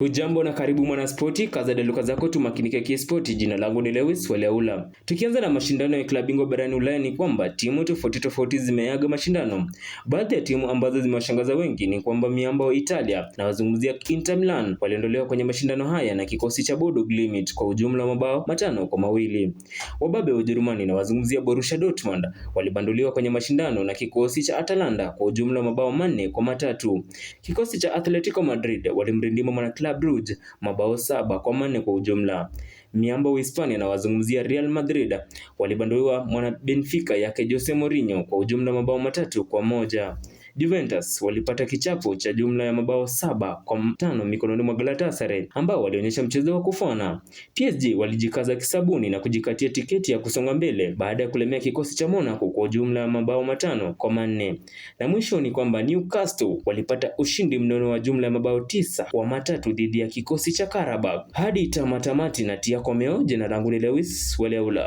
Hujambo na karibu mwanaspoti, kaza daluka zako tumakinike kispoti. Jina langu ni Lewis Waleula. Tukianza na mashindano ya klabu bingwa barani Ulaya ni kwamba timu tofauti tofauti zimeaga mashindano. Baadhi ya timu ambazo zimewashangaza wengi ni kwamba miamba wa Italia na wazungumzia Inter Milan waliondolewa kwenye mashindano haya na kikosi cha Bodo Glimt kwa ujumla wa mabao 5-2. Wababe wa Ujerumani na wazungumzia Borussia Dortmund walibanduliwa kwenye mashindano na kikosi cha Atalanta kwa ujumla wa mabao 4-3. Kikosi cha Atletico Madrid walimrindima mwana Club Brugge mabao 7-4 kwa ujumla. Miamba wa Hispania na wazungumzia Real Madrid walibanduliwa mwana Benfica yake Jose Mourinho kwa ujumla mabao 3-1. Juventus walipata kichapo cha jumla ya mabao 7-5 mikononi mwa Galatasaray ambao walionyesha mchezo wa kufana. PSG walijikaza kisabuni na kujikatia tiketi ya kusonga mbele baada ya kulemea kikosi cha Monaco kwa ujumla ya mabao 5-4. Na mwisho ni kwamba Newcastle walipata ushindi mnono wa jumla ya mabao 9-3 dhidi ya kikosi cha Karabakh. Hadi tamatamati na tia komeo, jina langu ni Lewis Waleula.